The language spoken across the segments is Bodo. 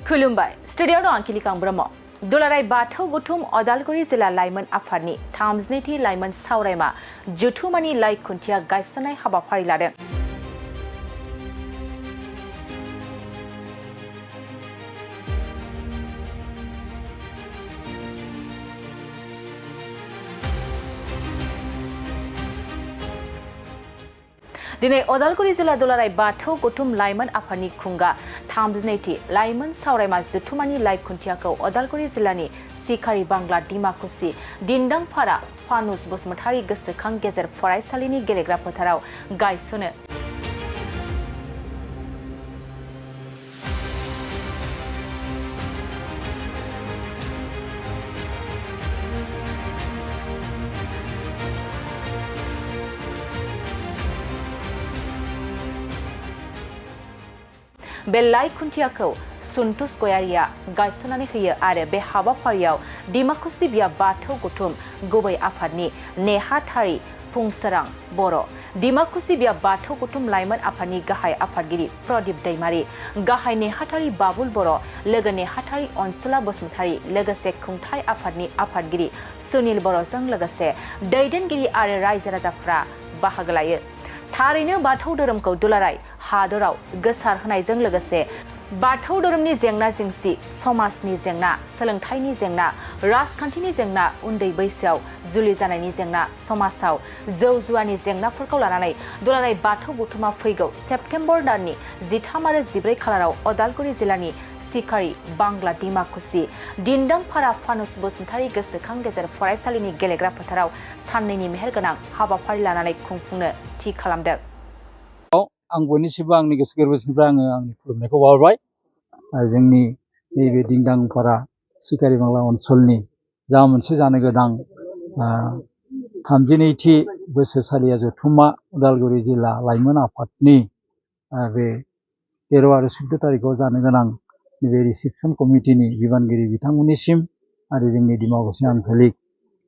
खुलुमबाय स्टुडिअ दं आंखिलिकां ब्रह्म दुलाराय बाथौ गुथुम अदालगुरि जिल्ला लाइमोन आफादनि 32थि लाइमोन सावरायमा जुथुमानि लाइ खुन्थिया गायसननाय हाबाफारि लादों। दिनै अदालगुरि जिल्ला दुलाराय बाथौ गुथुम लाइमोन आफादनि खुंगा 32थि लाइमोन सावरायमा जुथुमानि लाइ खुन्थियाखौ अदालगुरि जिल्लानि सिखारि बांला डिमाकुसि दिन्दांपारा फानुस बसुमतारी गोसोखां गेजेर फरायसालिनि गेलेग्रा फोथाराव गायसनो। बे लाइ खुन्थियाखौ सुन्टुस गयारिया गायसननानै होयो आरो बे हाबाफारियाव डिमाकुसि बिया बाथौ गुथुम गुबै आफादनि नेहाथारि फुंसोरां बर', डिमाकुसि बिया बाथौ गुथुम लाइमोन आफादनि गाहाय आफादगिरि प्रदीप दैमारी, गाहाय नेहाथारि बाबुल बर', लोगो नेहाथारि अनसुला बसुमतारी, लोगोसे खुंथाय आफादनि आफादगिरि सुनिल बर'जों लोगोसे दैदेनगिरि आरो रायजो राजाफ्रा बाहागो लायो। थारैनो बाथौ धोरोमखौ दुलाराय हादराव गोसार होनायजों लोगोसे बाथौ धोरोमनि जेंना जेंसि, समाजनि जेंना, सोलोंथाइनि जेंना, राजखान्थिनि जेंना, उन्दै बैसोआव जुलि जानायनि जेंना, समाजाव जौ जुवानि जेंनाफोरखौ लानानै दुलाराय बाथौ गुथुमा फैगौ सेप्तेम्बर दाननि 13 आरो 14 खालाराव अदालगुरि जिल्लानि सिखारि बांला डिमाकुसि दिन्दांपारा फानुस बसुमतारी गोसोखां गेजेर फरायसालिनि गेलेग्रा फोथाराव साननैनि मेहेरगोनां हाबाफारि लानानै खुंफुंनो थि खालामदों। आं बयनिसिमबो आंनि गोसो गोरबोनिफ्राय आंनि खुलुमनायखौ बावहरबाय। जोंनि नैबे दिन्दांपारा सिखारि बांला ओनसोलनि जा मोनसे जानो गोनां 32थि बोसोरसालिया जथुम्मा उदालगुरि जिल्ला लाइमोन आफादनि बे 13 आरो 14 थारिखआव जानो गोनां नैबे रिसेपसन कमिटिनि बिबानगिरि बिथांमोननिसिम आरो जोंनि डिमाकुसि आन्चलिक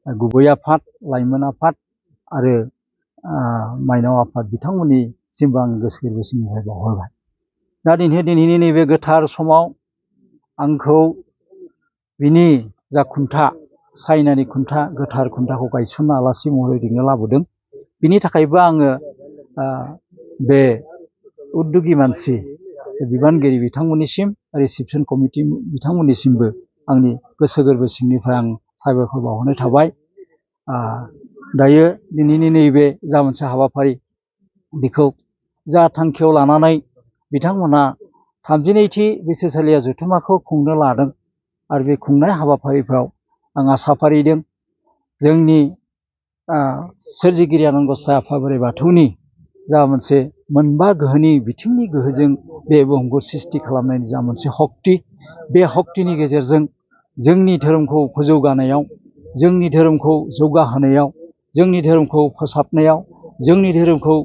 गुबै आफाद, लाइमोन आफाद आरो माइनाव आफाद बिथांमोननिसिमबो आं गोसो गोरबोनिफ्राय बावहरबाय। दा दिनैनि नैबे गोथार समाव आंखौ बिनि जा खुन्था, सायनानि खुन्था, गोथार खुन्थाखौ गायसननो आलासि महरै लिंनो लाबोदों। बिनि थाखायबो आङो बे उद्यगि मानसि बिबानगिरि बिथांमोननिसिम, रिसेपसन कमिटि बिथांमोननिसिमबो आंनि गोसो गोरबो सिंनिफ्राय आं साबायखर बावहरनाय थाबाय। दायो दिनैनि नैबे जा मोनसे हाबाफारि, बेखौ जा थांखियाव लानानै बिथांमोनहा 32थि बोसोरसालिया जथुम्माखौ खुंनो लादों आरो बे खुंनाय हाबाफारिफ्राव आं आसा फारिदों जोंनि सोरजिगिरि आनान गसाइ आफा बोराइ बाथौनि जा मोनसे मोनबा गोहोनि बिथिंनि गोहोजों बे बुहुमखौ सृष्टि खालामनायनि जा मोनसे सक्ति, बे सक्तिनि गेजेरजों जोंनि धोरोमखौ फोजौगानायाव, जोंनि धोरोमखौ जौगाहोनायाव, जोंनि धोरोमखौ फोसाबनायाव, जोंनि धोरोमखौ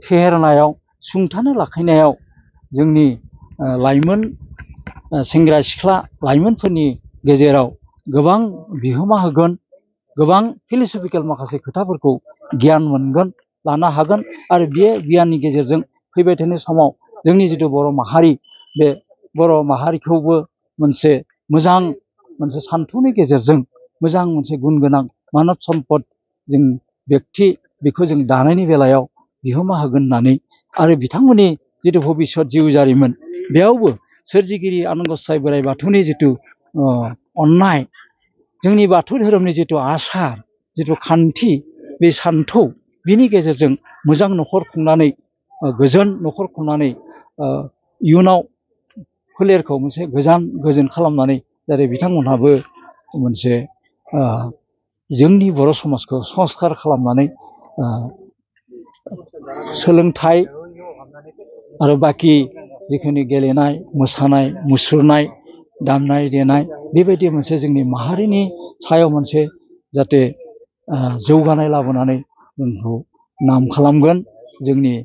फेहेरनायाव, सुंथानो लाखिनायाव जोंनि लाइमोन सेंग्रा सिख्ला लाइमोनफोरनि गेजेराव गोबां बिहोमा होगोन, गोबां फिलसफिकेल माखासे खोथाफोरखौ गियान मोनगोन, लानो हागोन आरो बे गियाननि गेजेरजों फैबाय थानाय समाव जोंनि जिथु बर' माहारि, बे बर' माहारिखौबो मोनसे मोजां मोनसे सान्थौनि गेजेरजों मोजां मोनसे गुन गोनां मानब सम्पद जों बेक्ति बेखौ जों दानायनि बेलायाव बिहोमा होगोन होननानै आरो बिथांमोननि जिथु भबिष्यत जिउ जारिमिन, बेयावबो सोरजिगिरि आनान गसाइ बोराइ बाथौनि जिथु अननाय, जोंनि बाथौ धोरोमनि जिथु आसार, जिथु खान्थि, बे सान्थौ, बिनि गेजेरजों मोजां न'खर खुंनानै, गोजोन न'खर खुंनानै इयुनाव फोलेरखौ मोनसे गोजोन खालामनानै जेरै बिथांमोनहाबो मोनसे जोंनि बर' समाजखौ संस्कार खालामनानै सोलोंथाइ आरो बाखि जिखिनि गेलेनाय, मोसानाय, मुसुरनाय, दामनाय देनाय, बेबायदि मोनसे जोंनि माहारिनि सायाव मोनसे जाहाथे जौगानाय लाबोनानै जोंखौ नाम खालामगोन, जोंनि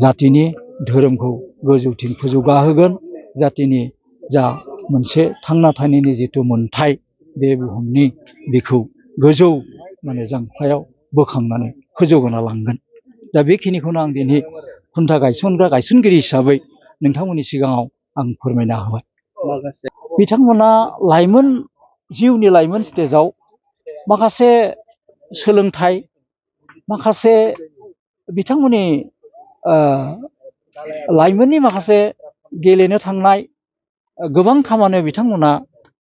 जातिनि धोरोमखौ गोजौथिं फोजौगाहोगोन, जातिनि जा मोनसे थांना थानायनि जिथु मोन्थाय बे बुहुमनि बेखौ गोजौ जांख्लायाव बोखांनानै फोजौगाना लांगोन। दा बेखिनिखौनो आं दिनै खुन्था गायसनग्रा गायसनगिरि हिसाबै नोंथांमोननि सिगाङाव आं फोरमायना होबाय। माखासे बिथांमोना जिउनि लाइमोन स्टेजाव माखासे सोलोंथाइ, माखासे बिथांमोननि लाइमोननि माखासे गेलेनो थांनाय गोबां खामानियाव बिथांमोना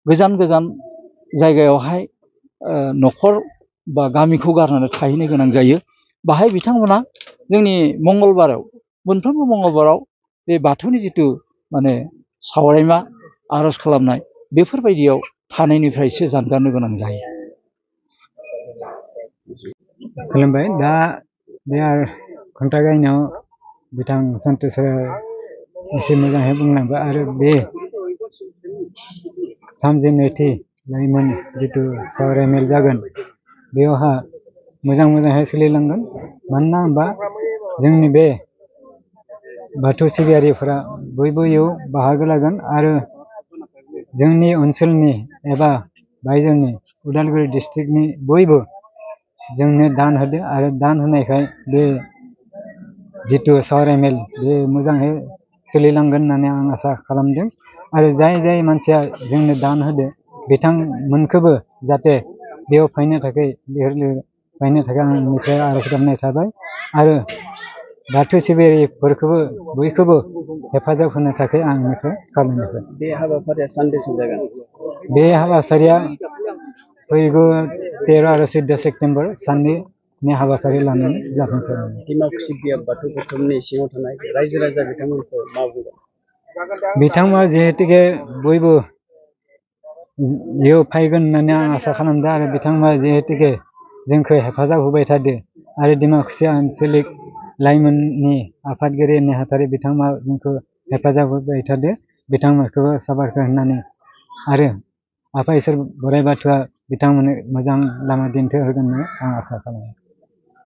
गोजान गोजान जायगायावहाय न'खर बा गामिखौ गारनानै थाहैनो गोनां जायो। बाहाय बिथांमोना जोंनि मोनफ्रोमबो मंगलबाराव बे बाथौनि जिथु माने सावरायमा आर'ज खालामनाय बेफोरबायदियाव थानायनिफ्रायसो जानगारनो गोनां जायो। खुलुमबाय। दा बे खन्थाइ गायनायाव बिथां सन्तोषआ एसे मोजाङै बुंलांबाय आरो बे 32थि लाइमोन जिथु सावराय मेल जागोन बेयावहा मोजाङै सोलिलांगोन। मानोना होनबा जोंनि बे बाथौ सिबियारिफोरा बयबो इयाव बाहागो लागोन आरो जोंनि ओनसोलनि एबा बायजोनि उदालगुरि डिस्ट्रिक्टनि बयबो जोंनो दान होदो आरो दान होनायखाय बे जिथु सावराय मेल बे मोजाङै सोलिलांगोन होननानै आं आसा खालामदों। आरो जाय मानसिया जोंनो दान होदो बिथांमोनखौबो जाहाथे बेयाव फैनो थाखाय आंनिफ्राय आर'ज गाबनाय थाबाय आरो बाथौ सिबियारिफोरखौबो बयखौबो हेफाजाब होनो थाखाय आंनिफ्राय खावलायनाय। बे हाबाफारिया सानबेसे जागोन? बे हाबाफारिया फैगौ 13 आरो 14 सेप्तेम्बर साननैनि हाबाफारि लानानै जाफुंसारगोन। डिमाकुसि बियाब बाथौ गौथुमनि सिङाव थानाय रायजो राजा बिथांमोनखौ मा बुंगोन? बिथांमोना जिहेतुके बयबो बेयाव फैगोन होननानै आं आसा खालामदों आरो बिथांमोना जिहेतुके जोंखौ हेफाजाब होबाय थादो आरो डिमाकुसि आन्चलिक लाइमोननि आफादगिरि नेहाथारि बिथांमोना जोंखौ हेफाजाब होबाय थादो। बिथांमोनखौबो साबायखर होनानै आरो आफा इसोर बोराइ बाथौआ बिथांमोननो मोजां लामा दिन्थिहोगोन होननानै आं आसा खालामो।